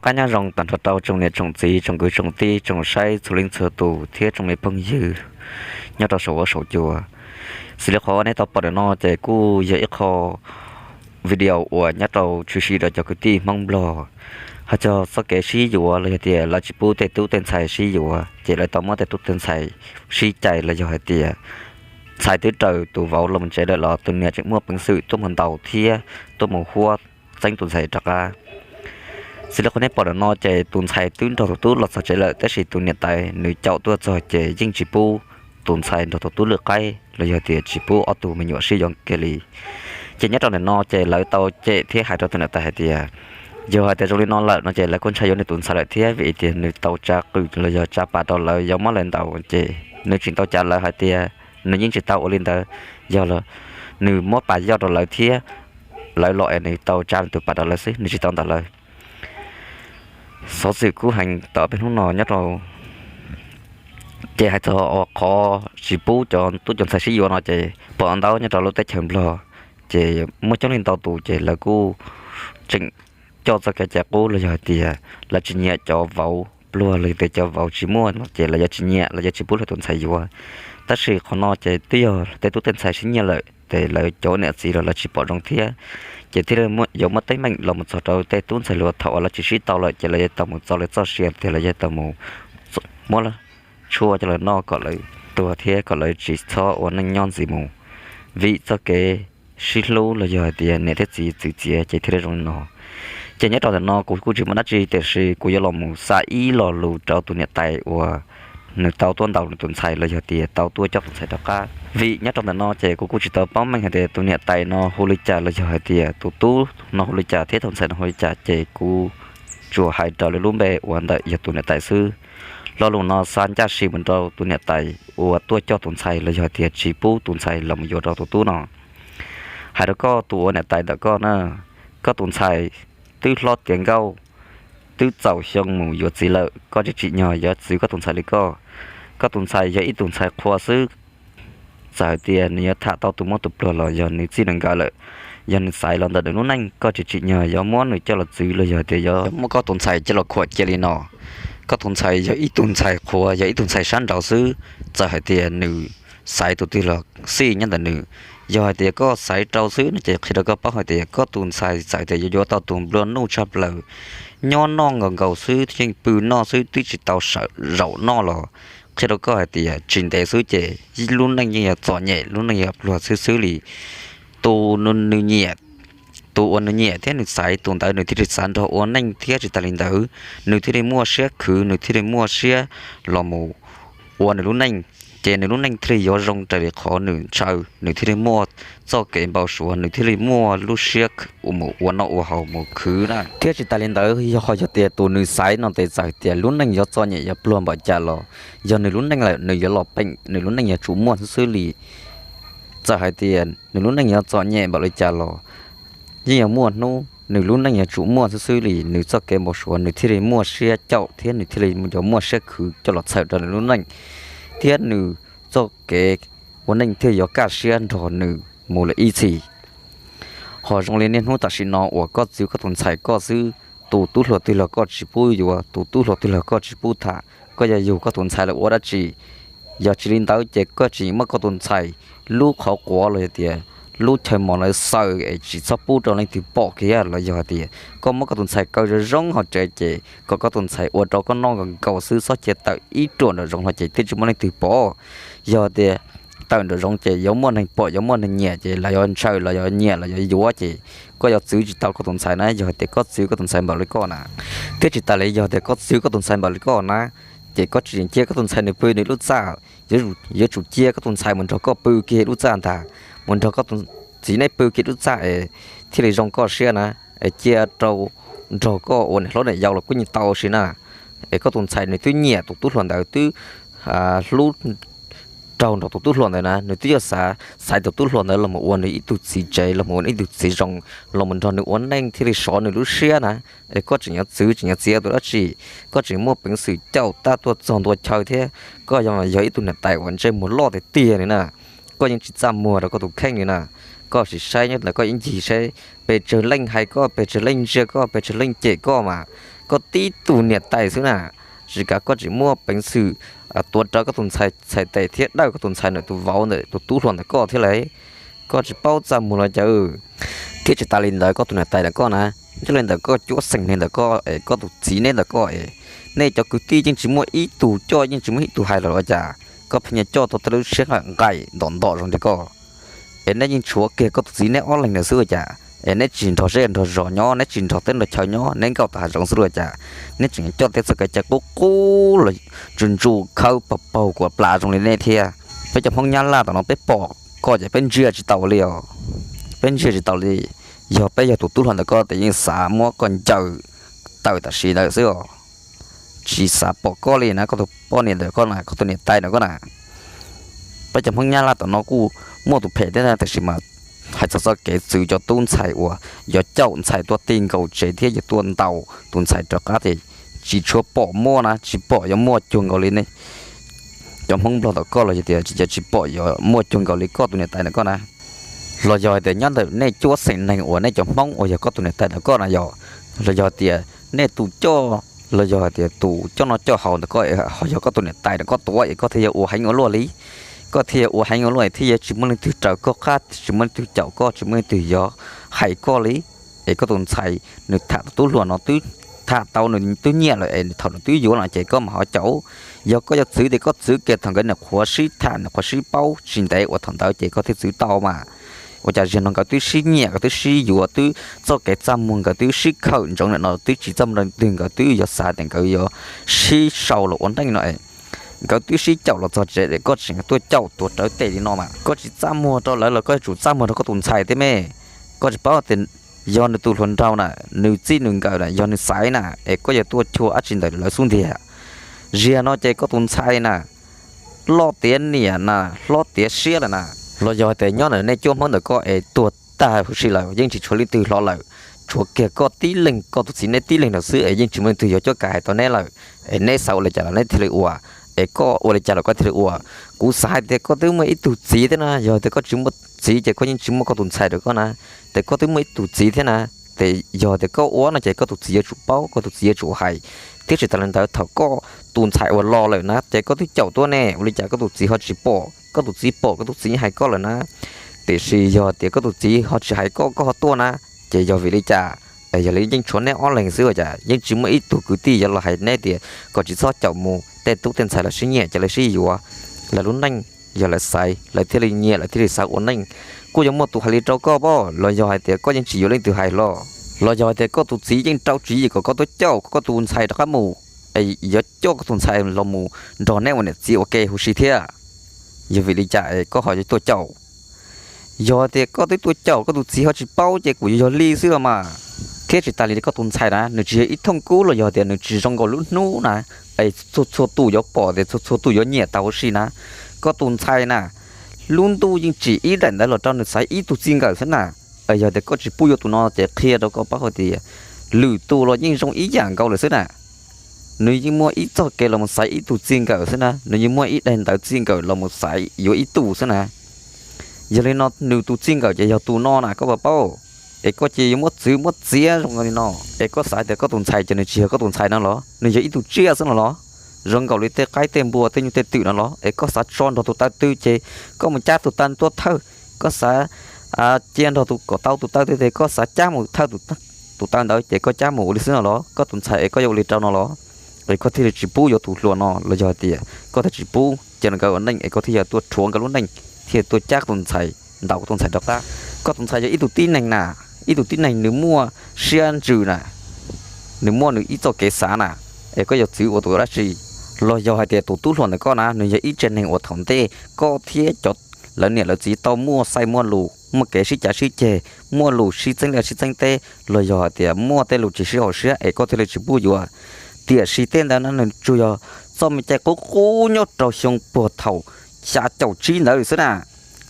Qab nyob zoo tag nrho rau tsoom niam tsoom txiv tsoom kwv tsoom tij tsoom saib txhua leej txhua tus thiab tsoom me phooj ywg nyob rau saum huab saum cua. Xws li qhov nej tau pom ntawm no ces kuj yog ib qho video uas nyob rau tshwm sim rau cov kwv tij Hmoob Nplog, hais txog txoj kev sib yuav los yog tias lawv tsis pub tej tub tej ntxhais sib yuav ces lawv tau muab tej tub tej ntxhais sib cais los yog hais tias ntxhais twb raws tus vauv los mus tsev lawm los tus niam tseem muaj peev xwm tuaj mus ntaus thiab tuaj mus huab txeeb tus ntxhais rov qab. Xws li qhov nej pom ntawm no ces tus ntxhais twb nrog tus tub los txog tsev lawm tab sis tus niam tais nws caum tuaj txog ces yeej tsis pub tus ntxhais nrog tus tub lwm qaib los yog tias tsis pub ob tug me nyuam sib yuav kiag li. Ces nyob rau ntawm no ces lawv tau cem thiab hais rau tus niam tais hais tias yog hais tias zoo li no lawm no ces lawv kuj ntshai yuav nws tus ntxhais lawm thiab vim tias nws tau tsa qws los yog tsa pas rau lawv yuav muab lawv ntaus ces nws tseem tau cav lawv hais tias nws yeej tsis tau ua li ntawd, yog nws muab pas yoj rau lawv thiab lawv los es nws tau tsa nws tus pas rau lawv xwb, nws tsis tau ntaus lawv. Xov xwm kuj heev tau peb hnub no nyob rau ces hais txog qhov tsis pub cov tub cov ntxhais sib yuav no ces pom ntau nyob rau lub teb chaws Nplog ces muaj coob leej ntau tus ces lawv kuj tseem coj txoj kev cai qub los yog hais tias lawv tsis nyiam cov vauv pluag los yog tias cov vauv tsis muaj no ces lawv yuav tsis nyiam, lawv yuav tsis pub luag tus ntxhais yuav. Tab sis qhov no ces twb yog tej tub tej ntxhais sib nyiam lawm ces lawv cov niam txiv los lawv tsis pom zoo thiab, ces thiaj yuav muaj teeb meem los mus txog rau tej tub ntxhais hluas thaum uas lawv tsis sib tau lawm ces lawv yuav tau mus txo lawv txoj sia tias lawv yuav tau mus muab tshuaj coj los noj kom lawv tuag thiab kom lawv tsis txhob ua neej nyob ntxiv mus, vim txoj kev sib hlub los yog hais tias niam thiab txiv txwv txiav ces thiaj li zoo li no. Ces nyob rau ntawm no kuv kuj tsis muaj dab tsi tiam sis kuv yuav los mus xa ib lo lus rau tus niam tais uas nws tau tuaj ntaus nws tus ntxhais los yog tias tau tuaj coj tus ntxhais rov qab. Vim nyob rau ntawm no ces kuv kuj tsis tau paub meej hais tias tus niam tais no hu li cas los yog hais tias tus tub no hu li cas thiab tus ntxhais no hu li cas ces kuv tsuas hais raws li lub npe uas ntawm yog tus niam tais xwb. Lo lus no xa ncaj si mus rau tus niam tais uas tuaj coj tus ntxhais los yog hais tias tsis pub tus ntxhais los mus yuav rau tus tub no. Hais rau koj tus ua niam tais ntawm koj na, koj tus ntxhais twb hlob tiav nkauj, twb txaus xyoo mus yuav txiv lawm, koj tsis tsim nyog yuav txwv koj tus ntxhais li koj. Koj tus ntxhais yog ib tug ntxhais qhua xwb, txawm hais tias nws yuav tham tau tus muaj tus pluag los yog nws txij nws nkawm lawm, yog nws xaiv los ntawm nws lub neej, koj tsis tsim nyog yuav muab nws coj los txwv los yog tias yuav muab koj tus ntxhais coj los khuam cia li no. Koj tus ntxhais yog ib tug ntxhais qhua, yog ib tug ntxhais sab nraud xwb, txawm hais tias nws xaiv tus twg los xij nyob ntawm nws. Yog hais tias koj xaiv rau xwb no ces qhia rau koj paub hais tias koj tus ntxhais txawm tias yuav yuav tau tus nplua nuj tshaj plaws, nyob noj nkaus nkaus xwb, yeej pw noj xwb twb tsis tau sawv zaum noj los qhia rau koj hais tias tsis ntev xwb ces lub neej yeej yuav txom nyem, lub neej yuav pluag xwb xwb li. Tus nws nyiam, tus uas nws nyiam thiab nws xaiv tus ntawd nws thiaj li xav nrog ua neej thiab tsis tas li ntawd, nws thiaj li muaj siab khwv, nws thiaj li muaj siab los mus ua nws lub neej, ces nws lub neej thiaj li yuav zoo raws li qhov nws ntshaw, nws thiaj li muaj txoj kev npau suav, nws thiaj li muaj lub siab mus ua noj ua haus mus khwv na. Thiab tsis tas li ntawd yog qhov yog tias tus nws xaiv no tes txawm tias lub neej yuav txom nyem yuav pluag npaum cas los yog nws lub neej lawm nws yuav los peem, nws lub neej yuav tsum muaj xwb xwb li. Txawm hais tias nws lub neej yuav txom nyem npaum li cas los yeej yuav muaj hnub, nws lub neej yuav tsum muaj xwb xwb li, nws txoj kev npau suav nws thiaj li muaj siab caum thiab nws thiaj li yuav muaj siab khwv coj los txhawm rau nws lub neej, thiab nws txoj kev ua neej thiaj yuav kaj siab nrog nws mus lawm ib txhis. Ho zoo li niaj hnub tam sim no uas koj txwv koj tus ntxhais koj xwb, tus tub hluas twg los koj tsis pub yuav, tus tub hluas twg los koj tsis pub tham, koj yog yug koj tus ntxhais los ua dab tsi? Yog tsis li ntawd ces koj tseem muab koj tus ntxhais lub qhov quav los yog tias lub chaw mos ntawd xaws es tsis txhob pub rau leej twg pom kiag los yog hais tias koj muab koj tus ntxhais kaw zoo zoo hauv tsev ces kom koj tus ntxhais ua rau koj noj nkaus nkaus xwb, txhob cia tawm ib ruam nraum zoov los ces thiaj tsis muaj leej twg pom. Yog tias tawm nraum zoov ces yuav muaj neeg pom yuav muaj neeg nyiam ces lawv yuav ntshaw los yuav nyiam los yuav yuav ces koj yuav txwv tsis tau koj tus ntxhais na. Yog tias koj txwv koj tus ntxhais npaum li koj na, thiab tsis tas li yog tias koj txwv koj tus ntxhais npaum li koj na, ces koj tseem cia koj tus ntxhais nws pw nws lub txaj, yuav tsum cia koj tus ntxhais mus nrog koj pw kiag lub txaj ntag, mus nrog koj tus txiv neb pw kiag lub txaj es thiaj li zoo koj siab na, es cia rau nrog koj ua niam hlob niam yau los kuj yeej tau si na. Es koj tus ntxhais nws twb nyiam tus tub hluas ntawd, twb hlub raug nrog tus tub hluas ntawd na, nws twb yuav xav xaiv tus tub hluas ntawd los mus ua nws ib tug txiv tsev, los mus ua nws ib tug txiv zoo, los mus nrog nws ua neej thiaj li sov nws lub siab na. Es koj tseem yuav txwv tseem yuav txiav tus dab tsi? Koj tseem muaj peev xwm caum tab tuaj txog ntua chaw thiab, koj yog ib tug niam tais uas ntsej muag loj tiag tiag li na, koj yeej tsis txaj muag rau koj tus kheej li na. Koj sim saib nyob ntawm koj ib ncig saib, pes tsawg leej hais koj, pes tsawg leej ntsia koj, pes tsawg leej cem koj mas koj tib tug niam tais xwb na, tsis kav koj tseem muaj peev xwm tuav rawv koj tus ntxhais txhais tes thiab dawj koj tus ntxhais ntawm tus vauv ntawm tus tub hluas ntawm koj thiab lauj. Koj tsis paub txaj muag los cas. Thiab tsis tas li ntawd koj tus niam tais ntawm koj na, nyob li ntawm koj cuab xeem neeg ntawm koj es koj tus txiv neb ntawm koj es, nej cov kwv tij yeej tsis muaj ib tug coj yeej tsis muaj ib tug hais los ua cas, koj pheej nyiag coj tau tej lub siab nqaim ntom ntom zoo li koj. Es neb yeej tshuav kiag koj tus txiv neb ob leeg ntawd xwb ua cas, es neb tsis nrog zej nrog zos nyob, neb tsis nrog teb nrog chaw nyob, neb nkauj tau hav zoov xwb ua cas, neb tseem coj tej txoj kev cai qub qub los tsuj ntsuj khawb paug paug kuav plas zoo li nej thiab. Peb cov Hmoob Nyab Laj tom no peb pom koj ces peb ntsia tsis tau li os. Peb ntsia tsis tau li. Yog peb yog tus tub hluas ntawm koj ces yeej xav muab koj ncaws tawm tam sim ntawd xwb os. Tsis xav pom koj li na, koj tus poj niam ntawm koj na, koj tus niam tais ntawm koj na. Peb cov Hmoob Nyab Laj tom no kuj muaj tus phem thiab, tiam sis mas hais txog txoj kev txwv cov tub ntxhais uas yuav caum ntxhais tuaj ti nkaus tsev thiab yuav tuaj ntaus tus ntxhais rov qab ces tsis tshua pom muaj na, tsis pom yuav muaj cuag nkaus li nej cov Hmoob Nplog tom koj los yog tias tsis, tsis pom yuav muaj cuag nkaus li koj tus niam tais ntawm koj na. Los yog hais tias nyob ntawm nej cuab xeem neeg uas nej cov Hmoob uas yog koj tus niam tais ntawm koj na yog, los yog tias nej tus coj, los yog hais tias tus coj noj coj haus ntawm koj ho yog koj tus niam tais ntawm koj tuav es koj thiaj yuav ua heev ua luaj li. Koj thiaj yuav ua heev ua luaj thiaj yuav tsis muaj leej twg raws koj qab, tsis muaj leej twg caum koj, tsis muaj leej twg yuav hais koj li. Es koj tus ntxhais nws tham tau tub hluas no twb tham tau nws twb nyiam lawm es thaum nws twb yuav no ces koj mam ho caum. Yog koj yuav txwv ces koj txwv kiag thaum nkawd nyuam qhuav sib tham nyuam qhuav sib paub tsis ntev uas thaum ntawd ces koj thiaj txwv tau mas. Ua cas zaum no nkawd twb sib nyiam nkawd twb sib yuav twb txoj kev txaj muag nkawd twb sib khawm ntsoov lawm no twb tsis txaj muag leej twg nkawd twb yuav xav tias nkawd yuav sib sau los ua neej no es nkawd twb sib caum los txog tsev es koj tseem tuaj caum tuav rawv tes li no mas koj tsis txaj muag rau lawv los koj yuav tsum txaj muag rau koj tus ntxhais thiab me. Koj tsis paub tias yog nws tus hluas nraug na, nws txij nws nkawm na yog nws xaiv na es koj yuav tuaj chua dab tsi ntawm lawv xub ntiag. Ziag no ces koj tus ntxhais na loj tiav niam na, hlob tiav siab lawm na. Los yog hais tias nyob ntawm nej cuab Hmoob ntawm koj es tuag tag huv si lawm yeej tsis tshuav leej twg hlob lawm, tshuav kiag koj tib leeg koj tus txiv neb tib leeg ntawd xwb es yeej tsis muaj leej twg yuav cuab kav hais tau neb lawm. Es neb xav ua li cas los neb thiaj li ua, es koj ua li cas los koj thiaj li ua. Kuv xav hais tias koj twb muaj ib tug txiv thiab na, yog tias koj tsis muaj txiv ces koj yeej tsis muaj koj tus ntxhais rau koj na. Ces koj twb muaj ib tug txiv thiab na, ces yog tias koj ua no ces koj tus txiv yuav tsum paub, koj tus txiv yuav tsum hais. Thiab tsis tas li ntawd thaum koj tus ntxhais uas los lawm na ces koj twb caum tuaj ne, ua li cas koj tus txiv ho tsis pom, koj tus txiv pom koj tus txiv hais koj lawm na. Tiam sis yog tias koj tus txiv ho tsis hais koj, koj ho tuaj na, ces yog vim li cas? Yog li yeej tshuav neb ob leeg xwb ua cas yeej tsis muaj ib tug kwv tij yuav los hais neb tias kom tsis txhob caum mus, tej tub tej ntxhais los sib nyiam ces lawv sib yuav, lawv lub neej yog lawv xaiv lawv thiaj li nyiam lawv thiaj li xav ua neej. Kuj yuav muaj tus hais li rau koj pob los yog hais tias koj yeej tsis yuav leej twg hais los? Los yog hais tias koj tus txiv yeej rau tswv yim kom koj tuaj caum koj tus ntxhais rov qab mus, es yuav coj koj tus ntxhais los mus nrog neb ua niam txiv ua ke huv si thiab? Yog vim li cas es koj ho yuav tuaj caum? Yog tias koj twb tuaj caum koj tus txiv ho tsis paub ces kuj yog li xwb los mas. Thiab tsis tas li koj tus ntxhais na nws tsis yog ib thooj kub los yog tias nws tsis zoo nkaus lub hnub na, es txhua txhua tus yuav pom tias txhua txhua tus yuav nyiam tau huv si na. Koj tus ntxhais na, lub ntuj yeej tsim ib daim ntawv los rau nws xaiv ib tug txij nkawm xwb na. Yog tias koj tsis pub yuav tus no ces qhia rau koj paub hais tias lwm tus los yeej zoo ib yam nkaus lawm xwb na. Nws yeej muaj ib txoj kev los mus xaiv ib tug txij nkawm xwb na, nws yeej muaj ib daim ntawv txij nkawm los mus xaiv yuav ib tug xwb na. Yog li no nws tus txij nkawm ces yog tus no na koj puas paub? Es koj ces yuav muab txwv muab txiav zoo li no. Es koj xav tias koj tus ntxhais ces nws tsis yog koj tus ntxhais no los? Nws yog ib tug tsiaj xwb no los? Zoo nkaus li tej qaib tej npua tej nyuj tej twm no los? Es koj xav tso nrog tus taw twg ces koj mus cab tus taw tuaj thawj. Koj xav cia nrog tus kom tau tus taw twg ces koj xav cab mus thawj tus taw ntawd ces koj cab mus ua li xwb no los? Koj tus ntxhais es koj yuav ua li rau no los? Es koj thiaj li tsis pub yuav tus hluas no los yog tias koj thiaj tsis pub cia nkawd ua neej es koj thiaj yog tuaj rhuav nkawd lub neej, thiaj tuaj cab koj tus ntxhais, ntaus koj tus ntxhais rov qab. Koj tus ntxhais yog ib tug tib neeg na, ib tug tib neeg nws muaj siab ntsws na, nws muaj nws ib txoj kev xav na, es koj yuav txwv ua tus dab tsi? Los yog hais tias tus tub hluas ntawm koj na nws yog ib tsev neeg uas thaum ntej koj thiab cov lawv niam lawv txiv tau muaj xaij muaj lus, muaj kev sib cav sib ceg, muaj lus sib txeeb liaj sib txeeb teb, los yog hais tias muaj tej lus tsis sib haum siab es koj thiaj li tsis pub yuav. Tiam sis tej ntawd na nws tsuas yog txoj me cai qub qub nyob rau xyoo puag thaum xya caum tsib ntawd xwb na.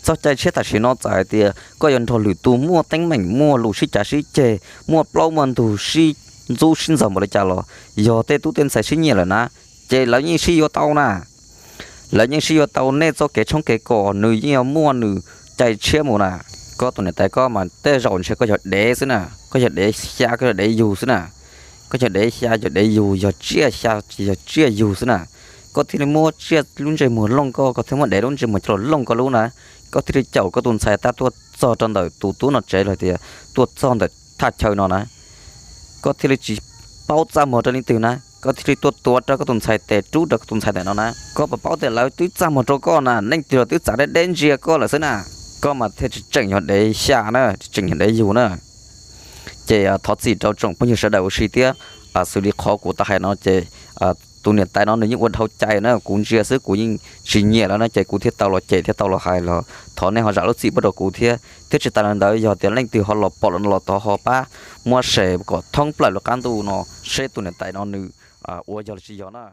Txoj cai tshiab tam sim no txawm hais tias koj yuav nrog lwm tus muaj teeb meem, muaj lus sib cav sib ceg, muaj plaub muaj ntug sib ntxub sib ntxaug npaum li cas los, yog tej tub tej ntxhais sib nyiam lawm na, ces lawv yeej sib yuav tau na. Lawv yeej sib yuav tau, nej txoj kev tshoob kev kos nws yeej yuav muaj nws cai tshiab mus na. Koj tus niam tais koj mas tej zaum ntshe koj yog dev xwb na, koj yog dev xya, koj yog dev yug xwb na. Koj cov dev xya cov dev yug yog tsiaj xya, yog tsiaj yug xwb na. Koj thiaj li muab tsiaj lub ntsej muag looj koj, koj thiaj muab dev lub ntsej muag coj los looj koj lub na. Koj thiaj li caum koj tus ntxhais tag tuaj txog rau ntawm tus tub no tsev los tias tuaj txog ntawm thaj chaw no na. Koj thiaj li tsis paub txaj muag rau leej twg na, koj thiaj li tuaj tuav rau koj tus ntxhais tes rub rau koj tus ntxhais ntawm no na. Koj puas paub tias lawv twb txaj muag rau koj na, leej twg los twb txav deb deb ntsia koj lawm xwb na. Koj mas thiaj tsis tseem yog dev xya na, tsis tseem yog dev yug na. Ces thov txim rau tsoom phooj ywg sawv daws ua si thiab. Xws li qhov kuv tau hais no ces tus niam tais no nws yeej ua dhau cai na, kuv ntsia xwb kuv yeej tsis nyiam lawm na, ces kuv thiaj tau los cem thiab tau los hais los thov nej ho zam lub txim pub rau kuv thiab. Thiab tsis tas li ntawd yog tias leej twg ho los pom los no los thov ho pab muab share kom thoob plaws lub qab ntuj no seb tus niam tais no nws ua yog los tsis yog na.